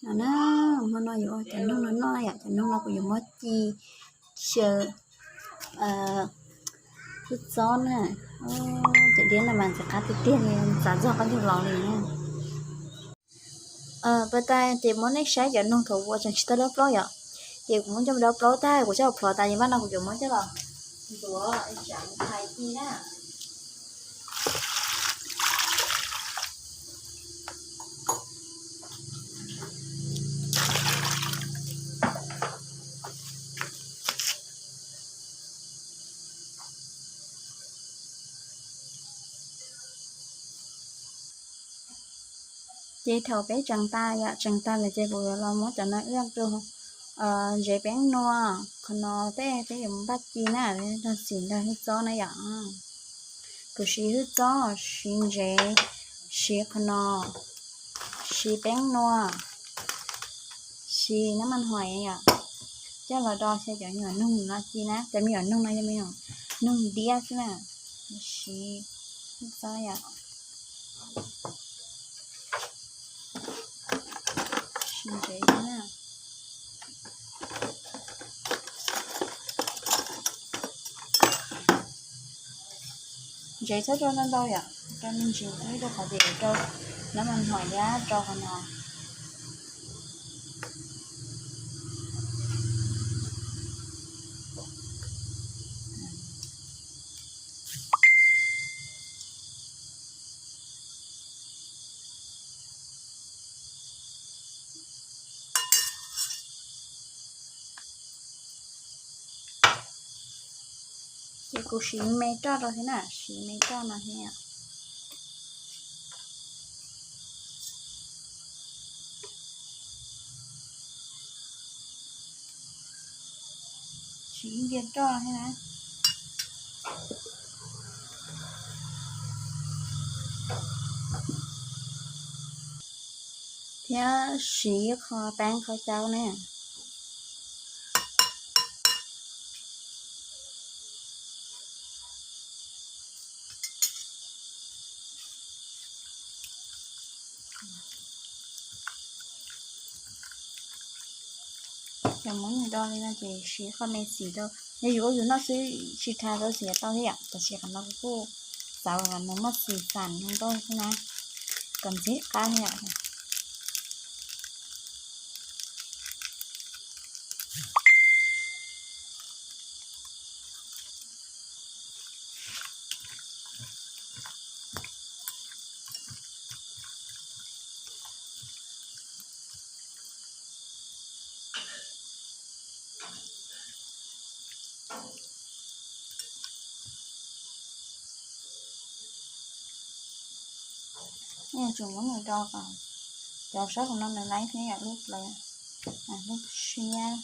No na, hmo no yuav ua cov noog no noj yom, cov noog no kuv yuav muab ci xyaw hwj txob na. Cov diab no mas ntxim qab tiag tiag li, txav ntxog qab ntug los li na. Pas tas ces muab nej saib cov noog thaum ua tseem tsis tau dawb plaub yom, ces kuv muab coj mus dawb plaub tag kuv coj mus plhov tas ces npaj no kuv yuav muab coj los ntxuav tsam mus phais ci na. Ces thaum peb tseem tas yom, tseem tas lawm ces kuv yuav los muab cov no ua rau ntsev peeb nua. Qhov no tej peb yuav mus npaj ci na, nrog xim nrog hwj txob na yom. Kuv siv hwj txob, siv ntsev, siv qhov no, siv peeb nua, siv nab mas hoim yom, coj los do xyaw cov me nyuam noog no ci na. Cov me nyuam noog no yog me nyuam noog diab xwb na. Siv hwj txob yom, siv ntsev na. Ntsev txhob rau ntau ntau yom, rau me ntsis ib rau qhov ces rau nab mas hoim thiab rau qhov no. Ces kuv siv me roj rau thiab na, siv me roj no thiab. Siv ib ntia roj thiab na. Thiab siv qho peeb qhov caub ne. Cov muab nws do li no ces siv qho me xim rau, yog yus ua yus noj xwb tsis tas rau xim tau thiab yom, tab sis qhov no kuv kuj xav kom nws muaj xim xam ntau xwb na, kom ntxim qab thiab. Tseem muab nws do kom cov sab hauv no nws laib thiab yom, lub plawv, lub siab,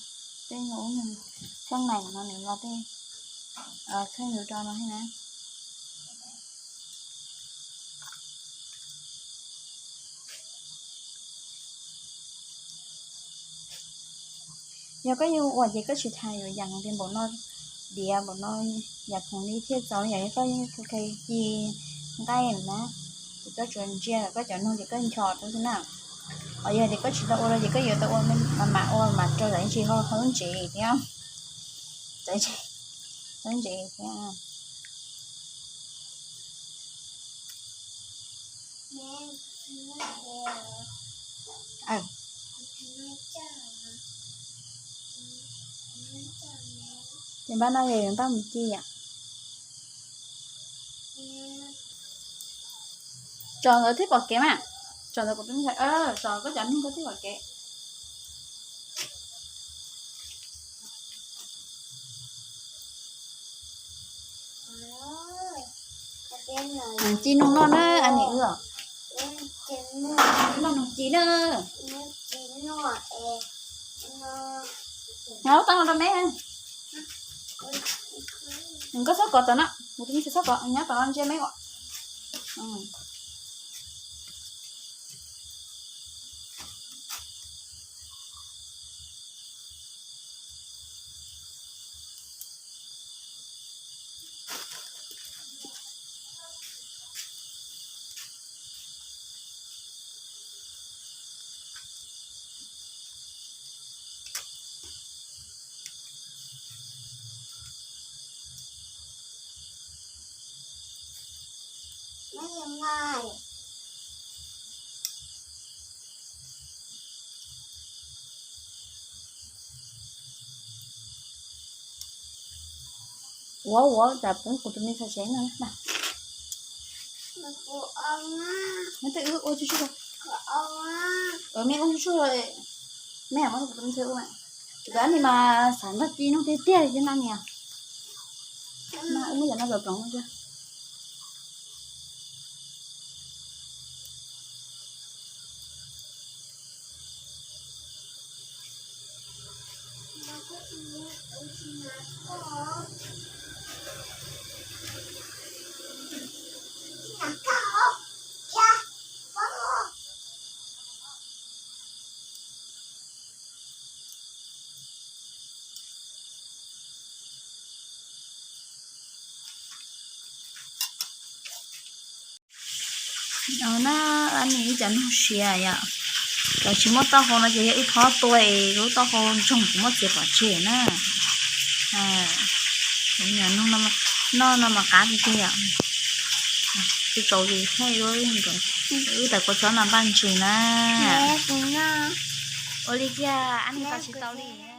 tej nyuag ub nyuag kheej nees no nws los tej kheej yus do no thiab na. Yog koj yeej ua ces koj tsis tas yuav yam tias npaum no diav npaum no yam khoom li thiaj txaus li yom, yog koj yeej ci nqaij na, ces koj tsuas ntsia koj cov noog ces koj nchos rau xwb na. Ho yog tias koj tsis tau ua los ces koj yuav tau ua mam mam ua mam rau txawm tsis ho hawb ntsev thiab, txawm tsis hawb ntsev thiab. Ces npaj no ces yuav npaj mus ci yom. Tso ntawd thiaj pom kev mas. Tso ntawd kuv, tso koj cov noog koj thiaj pom kev. Ci noog noj na, a nim wb os. Noj noog ci na. Nyob lub taub no rau meb. Koj txhob kov tom no, kuv tus me tsis txhob kov, nyob tom no ntsia meb ua. Ua ua cas pub kuv tus me ntxhais tsev no na. Muab tej wb ua tsuj tsuj. Meb ua tsuj tsuj, meb muab kuv tus me ntxhais ua. Kuv ni mas xav nrog ci nug tiag tiag li thiab na niam. Mas wb muab cov no ploov ploov. No na, ib cov noog siav yom, cov tsis muaj taub hau no ces yog wb phob tua es lub taub hau ntsoog kuv muab txiav pov tseg na. Noj no mas qab tiag tiag. Tsis tsaus ces thiaj li wb tawm kua txob no npaj ntsws na. Ua li kiag, ab ni tau tsis tau li.